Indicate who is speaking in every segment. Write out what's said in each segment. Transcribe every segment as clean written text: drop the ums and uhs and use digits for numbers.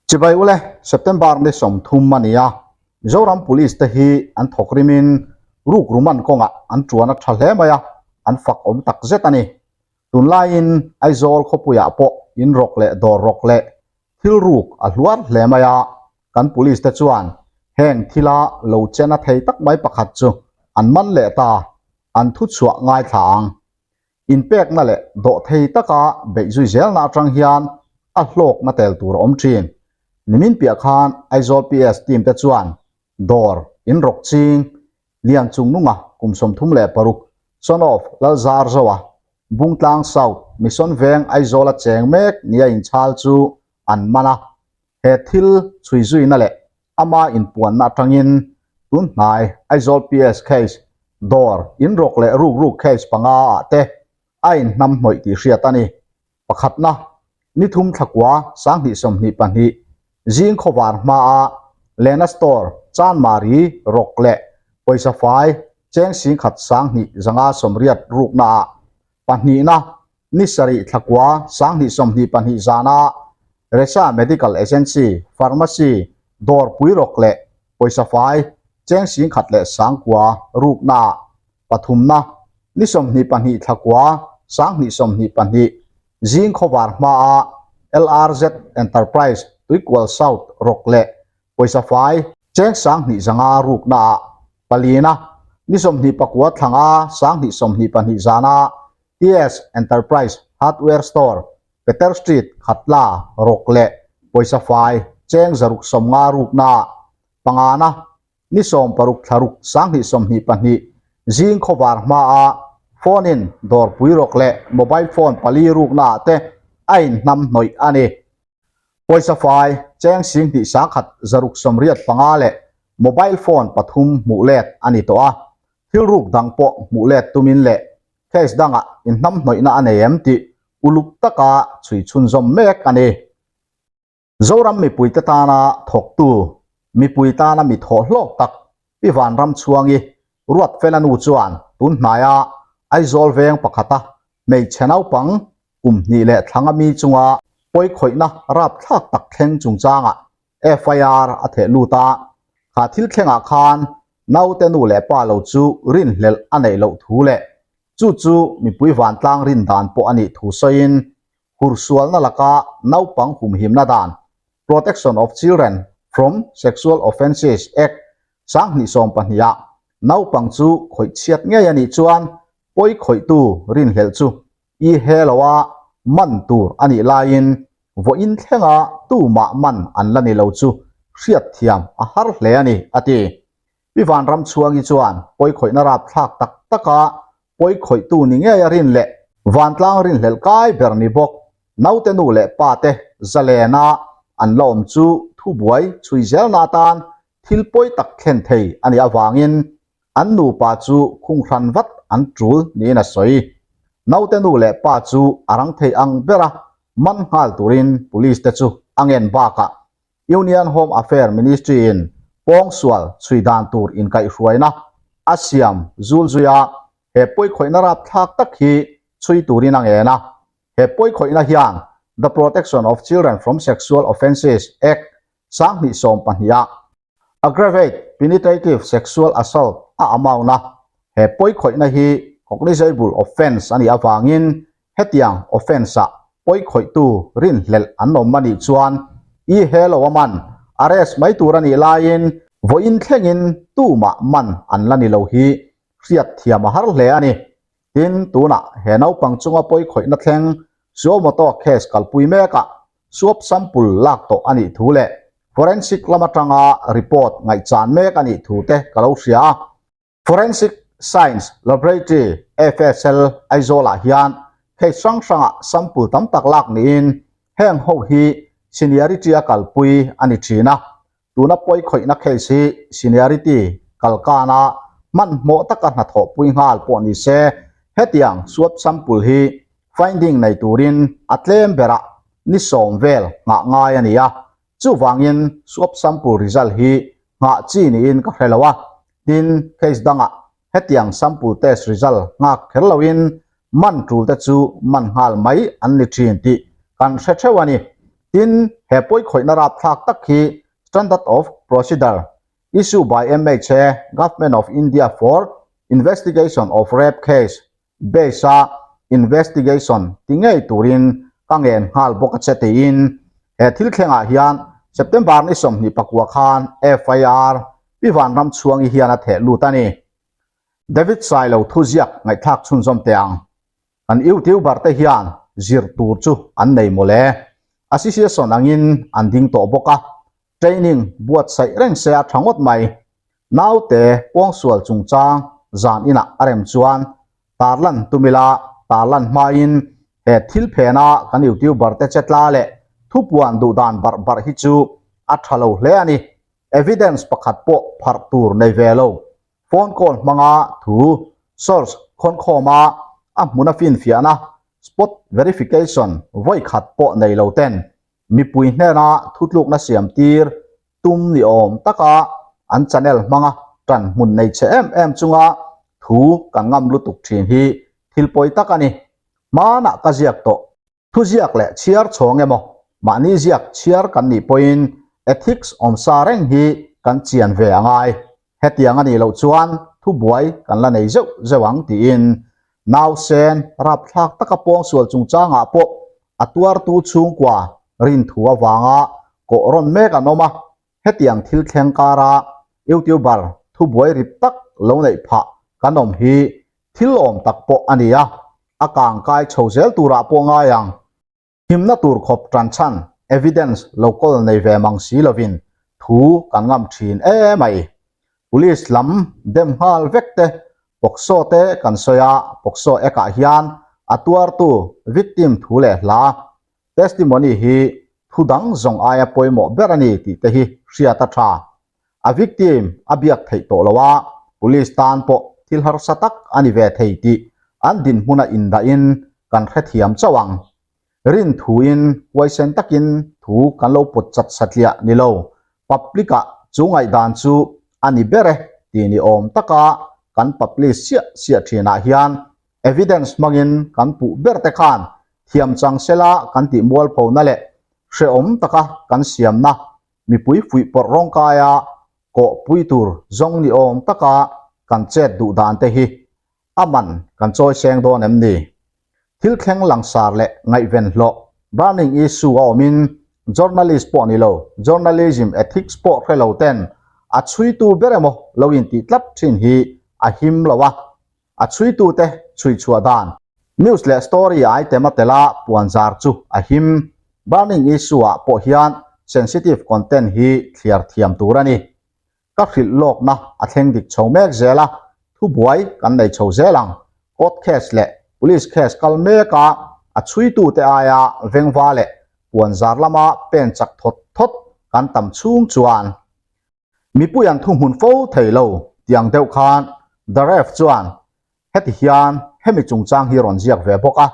Speaker 1: Chibai ule, September ni 30 a ni a, Mizoram Police te hi an thawk rimin rukruman kawngah an tuan a tha hle mai a, an fak awm tak zet a ni. Tunlaiin Aizawl khawpuiah pawh in rawk leh dawr rawk leh thil ruk a hluar hle mai a, kan Police te chuan heng thila lo chen a thei tak mai pakhat chu an man leh ta, an thuchhuah ngaithla ang. Inpekna leh dawhthei taka beih zui zelna atang hian a hlawkna tel tur a awm thin. Nimin piah khan Aizawl PS team te chuan dawr in rawk ching Lian Chungnunga kum 36, son of Lalzarzoa, Bungtlang South, Mission Veng Aizawla cheng mek nia inchhal chu an man a. He thil chhui zuina leh ama inpuanna atangin tun hnai Aizawl PS case dawr inrawk leh ruk ruk case panga ah te a inhnam hnawih tih hriat a ni. Pakhatna, ni thum thlakua 2022 zing khawvar hmaa Lena Store Chanmari rawk leh pawisa fai cheng singkhat 2580 rukna ah pahnihna ni sarih thlakua 2022 zana Resa Medical Agency Pharmacy dawrpui rawk leh pawisa fai cheng 10,009 rukna ah pathumna ni 22 thlakua 2022 zing khawvar hmaa LRZ Enterprise Tuikual South rawk leh pawisa fai cheng 2500 rukna ah palina ni 29 thlanga 2022 zana TS Enterprise Hardware Store Peter Street Khatla rawk leh pawisa fai cheng 650 rukna ah pangana ni 16 thlaruk 2022 zing khawvar hmaa phone in dawrpui rawk leh mobile phone pali rukna ah te a inhnam hnawih a ni. Pawisa fai cheng 21,685 leh mobile phone pathum hmuh let a ni tawh a, thil ruk dang pawh hmuh let tumin leh case dangah inhnam hnawihna a nei em tih uluk taka chhui chhunzawm mek a ni. Zoram mipuite tana thawktu, mipui tana mi thawh hlawk tak Pi Vanramchhuangi Ruatfela nu chuan tun hnaia Aizawl veng pakhata hmeichhe naupang kum hnih leh thlanga mi chunga pawikhawihna rapthlak tak thleng chungchangah FIR a theh lut a, kha thil thlengah khan naute nu leh pa lo chu rinhlelh a neih loh thu leh chu chu mipui vantlang rin dan pawh a nih thu sawiin hursualna laka naupang humhimna dan Protection of Children from Sexual Offences Act 2012 ah naupang chu khawih chhiat ngei a nih chuan pawi khawihtu rinhlelh chu i he lo a man tur a nih laiin vawiin thlenga tumah man an la ni lo chu hriatthiam a har hle a ni, a ti. Pi Vanramchhuangi chuan pawi khawihna rapthlak tak taka pawi khawihtu ni ngei a rin leh vantlang rinhlelh kai ber ni bawk naute nu leh pa te zalena an la awm chu thubuai chhui zelna atan thil pawi tak thlen thei a nih avangin an nupa chu khunghran vat an tul niin a sawi. Naute nu leh pa chu a rang thei ang bera man nghal turin police te chu a ngen bakah Union Home Affair Ministry in pawngsual chhui dan tur inkaihhruaina a siam zul zui a, he pawikhawihna rapthlak tak hi chhui turin a ngen a. He pawikhawihna hian The Protection of Children from Sexual Offences Act 2012 ah Aggravate Penetrative Sexual Assault a amount a, he pawikhawihna hi cognizable offence a nih avangin hetiang offence ah pawikhawihtu rinhlelh an awm a nih chuan i he lo a man, arrest, mai tur a nih laiin vawiin thlengin tumah man an la ni lo hi hriatthiam a har hle a ni. Tin, tunah he naupang chunga pawikhawihna thleng Suo-moto case kalpui mekah Swab sample lak tawh a nih thu leh forensic lam atanga report ngaihchan mek a nih thu te ka lo hria a. Forensic Science Laboratory, FSL, Aizawlah hian case hrang hrangah sample tam tak lak niin heng ho hi seniority a kalpui a ni thin a. Tuna pawikhawihna case hi seniority kalkana hmanhmawh taka hnathawhpui nghal pawh ni se, hetiang swab sample hi finding nei turin a tlem berah ni sawm vel nghah ngai a ni a, chuvangin swab sample result hi nghah chi niin ka hre lo a, tin case dangah hetiang sample test result nghak kher loin man tul te chu man nghal mai an ni thin tih kan hre theuh a ni. Tin, he pawikhawihna rapthlak tak hi Standard of Procedure Issue by MHA, Government of India for Investigation of Rape Case base a investigation ti ngei turin ka ngen nghal bawk a che tiin he thil thlengah hian September ni 29 khan FIR Pi Vanramchhuangi hian a theh lut a ni. David Sailo thuziak ngaihthlak chhunzawm teh ang. Kan YouTuber te hian zir tur chu an nei mawle. Association angin an ding tawh bawk a, training buatsaih reng se a tha ngawt mai. Naute pawngsual chungchang zan inah a rem chuan tarlan tum ila, tarlan hmain he thil phena kan YouTuber te che tla leh thupuan duhdan barh barh hi chu a tha lo hle a ni. Evidence pakhat pawh pharh tur nei ve lo. Phone call hmanga thu, source, khawnkhawma a hmuna finfiahna, spot verification, vawi khat pawh nei lo ten mipui hnena thutlukna siam tir tum ni awm taka an channel hmanga tan hmun nei che em em chunga thu kan ngam lutuk thin hi thil pawi tak a ni. Hmanah ka ziak tawh. Thuziak leh chhiar chhawng emaw mahni ziak chhiar kan nih pawhin ethics awmsa reng hi kan chian ve a ngai. Hetiang a nih loh chuan thubuai kan la nei zeuh zeuh ang tiin nausen rapthlak taka pawngsual chungchangah pawh a tuartu chhungkua rinthu avanga kawh rawn mek an awm a, hetiang thil thleng kara YouTuber thubuai rip tak lo neih phah kan awm hi thil awm tak pawh a ni a, a kangkai chho zel turah pawh ngai ang. Himna tur khawp tan chhan, evidence, lo kawl nei ve mang si lovin thu kan ngam thin em mai. Police lam dem nghal vek te, POCSO te kan sawi a, POCSO Act ah hian a tuartu, victim, thu leh hla, testimony, hi thu dang zawng aia pawimawh ber a ni tih te hi hriat a tha. A victim a biak theih tawh lo a, police tan pawh thil harsa tak a ni ve thei tih an dinhmuna indahin kan hrethiam chauh ang. Rin thuin huaisen takin thu kan lo pawt chat satliah ni lo, public ah chu ngaihdan chu a ni ber e tih ni awm taka kan publish siah siah thinah hian evidence hmangin kan puh ber te khan thiam chang sela kan tih mualphona leh hrehawm taka kan siamna mipui fuihpawrh rawngkaia kawhpui tur zawng ni awm taka kan chet duh dan te hi a man kan chawi seng dawn em ni? Thil thleng langsar leh ngaihven hlawh, burning issue a awmin journalist pawh ni lo, journalism ethics pawh hre lo ten a chhuitu ber emaw lo intih tlat thin hi a him lo a, A chhuitute chhui chhuah dan, news leh story item a tel a puan zar chu a him. Burning issue ah pawh hian sensitive content hi thliar thiam tur a ni. Ka hrilh lawkna a thleng dik chho mek zel a, thubuai kan nei chho zel ang. Court case leh police case kal mek a, a chhuitute aia vengva leh puan zar lama pen chak thawt thawt kan tam chhung chuan Mipui an thuhmun fo thei lo tiang deuh khan The Rev chuan heti hian hemi chungchang hi rawn ziak ve bawk a,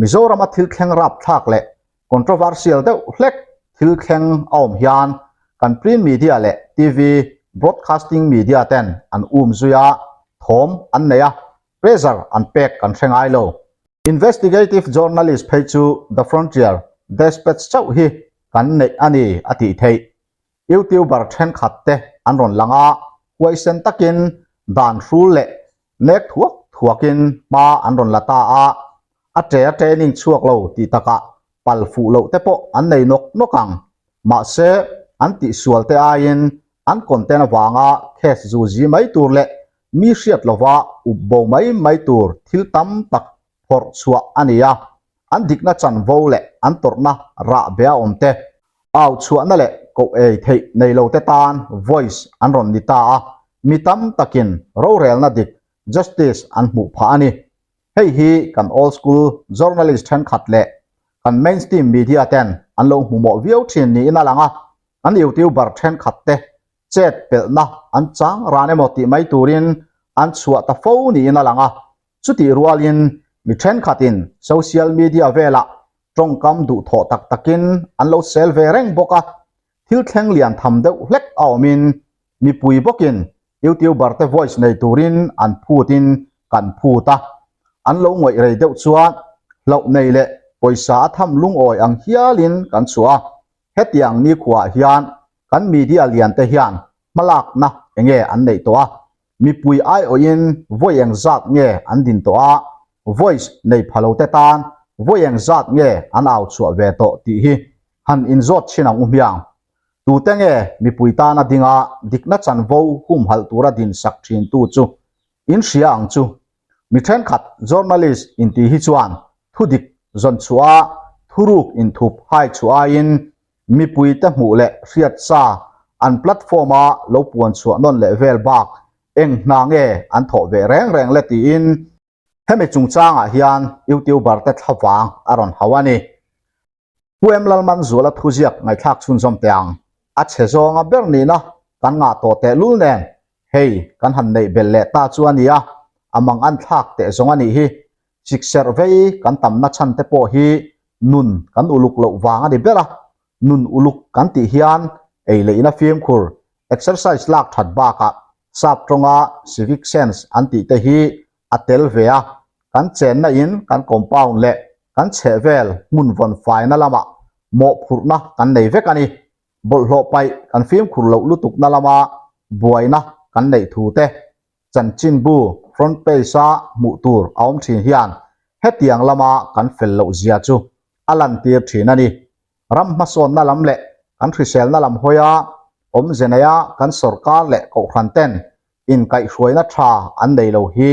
Speaker 1: Mizorama thil thleng rapthlak leh controversial deuh hlek thil thleng a awm hian kan print media leh TV broadcasting media ten an um zui a, thawm an nei a, pressure an pek kan hre ngai lo. Investigative journalist phei chu The Frontier Despatch chauh hi kan neih a ni a tih theih. Youtuber thenkhat te an rawn lang a, huaisen takin dan hrul leh nek thuak thuakin hma an rawn la ta a, a ṭe a training chhuak lo tih takah pal fuh loh te pawh an nei nawk nawk ang. Mahse, an tihsual te aiin an content avanga case zu zi mai tur leh mi hriat lova up bo mai mai tur thil tam tak phawrh chhuah a ni a, an dikna chanvo leh an tawrhna rah be a awm te, au chhuahna leh koh ei theih nei lo te tan voice an rawn ni ta a, mi tam takin rorelna dik, justice, an hmuh phah a ni. Hei hi kan old school journalist thenkhat leh kan mainstream media ten an lo hmumawh viau thin niin a lang a, kan youtuber thenkhat te chet pelhna an chang ran emaw tih mai turin an chhuah ta fo niin a lang a, Chutih rualin mi thenkhatin social media velah tawngkam duhthawh tak takin an lo sel ve reng bawk a, thil thleng lian tham deuh hlek a awmin mipui bawkin youtuber te voice nei turin an phutin kan phut a, an lo ngawih rei deuh chuan hlauh nei leh pawisa a tham lungawi ang hialin kan chhuah a, hetiang nikhuaah hian kan media lian te hian hmalakna enge an neih tawh a, mipui aiawhin vawi engzat nge an din tawh a, voice nei pha lo te tan vawi engzat nge an au chhuah ve tawh tih hi han inzawt thin ang u hmiang. Tute nge mipui tana dinga dikna chanvo humhalh tura dinsak thintu chu in hria ang chu. Mi thenkhat journalist inti hi chuan thudik zawn chhuah a, thuruk inthup hai chhuah aiin mipuite hmuh leh hriat sa an platform a lo puan chhuah nawn leh vel bak eng hna nge an thawh ve reng reng le tiin hemi chungchangah hian youtuber te thlavang a rawn hau a ni. Pu Em Lalmanzuala thuziak ngaihthlak chhunzawm teh ang. A chhe zawnga ber nihna kan ngah tawh tehlul nen hei kan han neih belh leh ta chu a nia, a mang an thlak teh zawng a nih hi. Sikserh vei kan tamna chhan te pawh hi nun kan uluk loh vang a ni ber a, nun uluk kan tih hian ei leihna fimkhur, exercise lak that bakah sap tawnga civic sense an tih te hi a tel ve a, kan chenna in kan compound leh kan chhehvel hmun vawn faina lamah mawhphurhna kan nei vek a ni. Bawlhhlawh paih kan fimkhur loh lutukna lama buaina kan neih thu te chanchinbu front page-a hmuh tur a awm thin hian hetiang lama kan fel loh zia chu a lantir thin a ni. Ram hmasawnna lam leh kan hriselna lam hawia awmze neia kan sawrkar leh kohhran ten inkaihhruaina tha an nei lo hi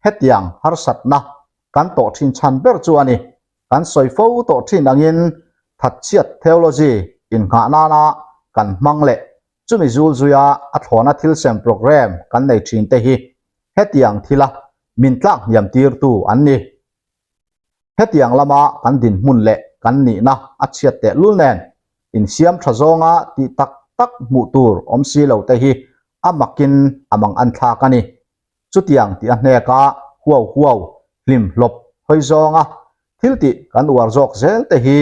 Speaker 1: hetiang harsatna kan tawh thin chhan ber chu a ni. Kan sawi fo tawh thin angin thatchhiat theology innghah nana kan hmang leh chumi zul zuia a thlawna thil sem programme kan nei thin te hi hetiang thila min tlak hniam tirtu an ni. Hetiang lama kan dinhmun leh kan nihna a chhiat teh lul nen insiam tha zawnga tih tak tak hmuh tur awm si lo te hi a makin a mang an thlak a ni. Chutiang tih a hnek a, huau huau, hlim hlawp hawi zawnga thil tih kan uar zawk zel te hi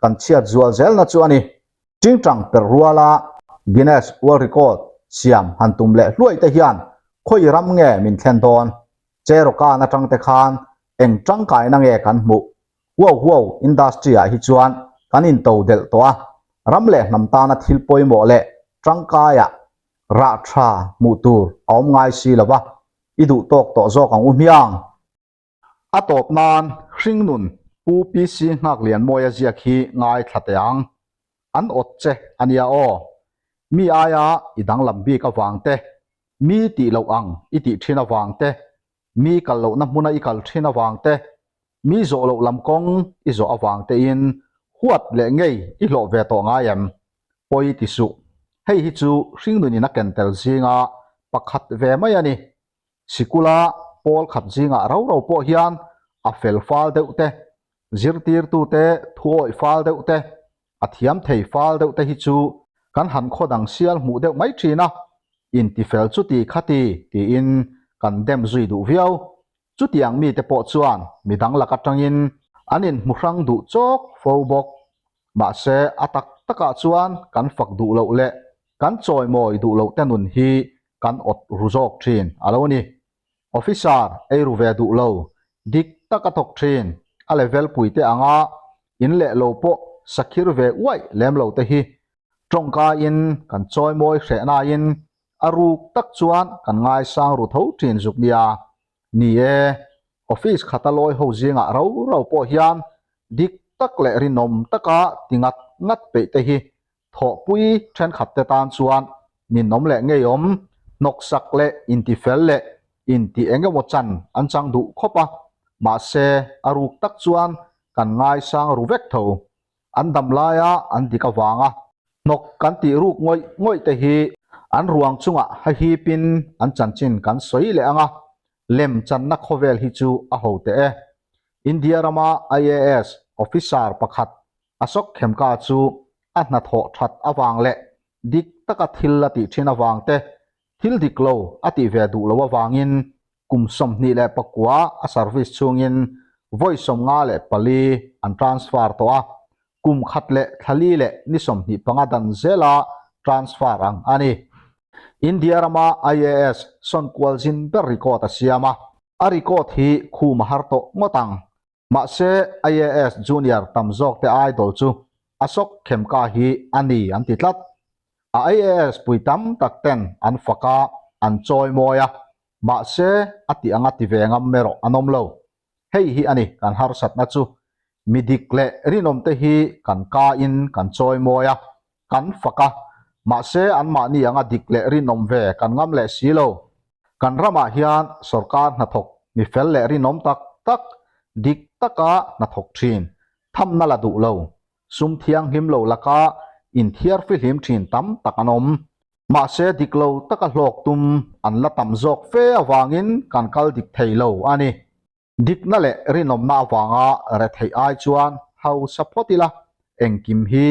Speaker 1: kan chhiat zual zelna chu a ni. Tingtang per ruala Guinness World Record siam han tum leh hluai te hian khawi ram nge min thlen dawn? Cherokan atang te khan eng tangkaina nge kan hmuh? Huau huau industry ah hi chuan kan into delh tawh a, ram leh hnam tana thil pawimawh leh tangkaiah rah tha hmuh tur a awm ngai si lo va, i duh tawk tawh zawk ang u hmiang. A tawp nan hringnun Pu PC Nghaklianmawia ziak hi ngaithla teh ang. An awt che a nia aw. Mi aia i danglam bik avang te, mi tih loh ang i tih thin avang te, mi kal lohna hmuna i kal thin avang te, Mi zawh loh lam kawng i zawh avang tein huat leh ngei i hlawh ve tawh ngai em? Pawi ti suh. Hei hi chu hringnunin a ken tel zinga pakhat ve mai a ni. Sikula pawl khat zingah ro ro pawh hian a fel fal deuh te, zirtirtute thu awih fal deuh te, a thiam thei fal deuh te hi chu kan han khaw dang sial hmuh deuh mai thin a, intifel chuti khati tiin kan dem zui duh viau. Chutiang mite pawh chuan midang lak atangin an inhmu hrang duh chawk fo bawk. Mahse, a tak takah chuan kan fak duh loh leh kan chawimawi duh loh te nun hi kan awt ru zawk thin a lo ni. Officer ei ru ve duh lo, dik tak a thawk thin, a level puite anga in leh lo pawh sakhir ve uaih lem lo te hi tawngkaiin kan chawimawi hrehnain A ruk tak chuan kan ngaisang ru tho thin zuk nia. Ni e, office khata lawi ho zingah rau rau pawh hian dik tak leh rinawm taka ti ngat ngat peih te hi thawhpui thenkhat te tan chuan ninawm leh ngeiawm, hnawksak leh intifel leh inti eng emaw chan an chang duh khawp a, mahse a ruk tak chuan kan ngaisang ru vek tho. An dam laia an dik avanga hnawk kan tih ruk ngawih ngawih te hi an ruang chungah hahipin an chanchin kan sawi leh ang a, lem channa khawvel hi chu a ho teh e. India rama IAS officer pakhat Ashok Khemka chu a hnathawh that avang leh dik taka thil a tih thin avang te, thil dik lo a tih ve duh loh avangin Kum 29 a service chhungin vawi 54 an transfer tawh a, kum khat leh thla li leh ni 25 dan zela transfer ang a ni. India rama IAS sawn kual zin ber record a siam a, a record hi khum a har tawh ngawt ang. Mahse, IAS junior tam zawkte idol chu Ashok Khemka hi a ni an ti tlat. A IAS pui tam tak ten an fak a, an chawi mawi a, mahse a tih anga ti ve ngam erawh an awm lo. Hei hi a ni kan harsatna chu. Mi dik leh rinawm te hi kan ka in kan chawi mawi a, kan fak a, mahse anmahni anga dik leh rinawm ve kan ngam leh si lo. Kan ramah hian sorkar hnathawk mi fel leh rinawm tak tak, dik taka hnathawk thin, thamna la duh lo, sum thianghlim lo laka inthiar fihlim thin tam tak an awm. Mahse dik lo taka hlawk tum an la tam zawk fe avangin kan kal dik thei lo a ni. Dikna leh rinawmna avanga retheih ai chuan hausa phawt ila, engkim hi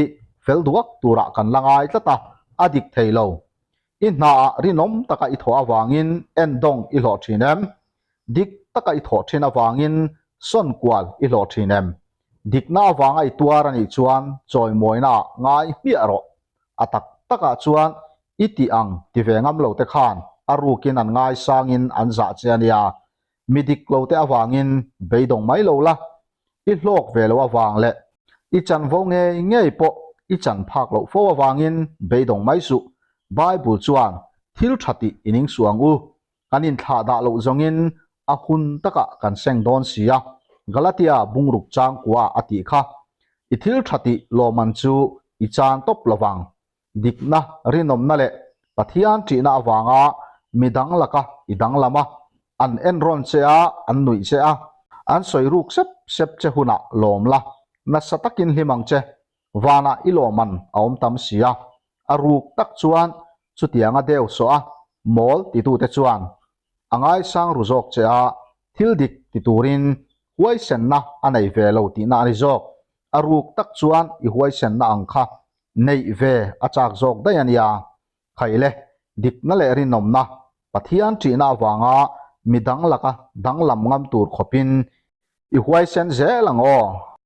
Speaker 1: fel duak turah kan la ngai tlat a, a dik thei lo. I hnaah rinawm taka i thawh avangin endawng i hlawh thin em? Dik taka i thawh thin avangin sawn kual i hlawh thin em? Dikna avanga i tuar a nih chuan chawimawinaah ngai hmiah rawh. A tak takah chuan i tih ang ti ve ngam lo te khan a rukin an ngaisangin an zah che a nia. Mi dik lo te avangin beidawng mai lo la, i hlawk ve lo avang leh i chanvo ngei ngei pawh i chan phak loh fo avangin beidawng mai suh. Bible chuan thil tha tih i ning suh ang u. Kan inthlah dah loh zawngin a hun takah kan seng dawn si a, Galatia bungruk changkua a tih kha. I thil tha tih lawmman chu i chan tawp lovang. Dikna, rinawmna leh Pathian ṭihna avanga mi dang laka i danglam a, an enrawn che a, an nuih che a, an sawi ruk sep sep che hunah lawm la, nasa takin hlim ang che. Vanah i lawmman a awm tam si a, a ruk tak chuan chutianga deu sawh a, mawl titute chuan a ngaisang ru zawk che a, thil dik ti turin huaisenna a nei ve lo tihna a ni zawk. A ruk tak chuan i huaisenna ang kha neih ve a chak zawk daih a nia. Khaile, dikna leh rinawmna, Pathian ṭihna avanga mi dang laka danglam ngam tur khawpin i huaisen zel ang aw.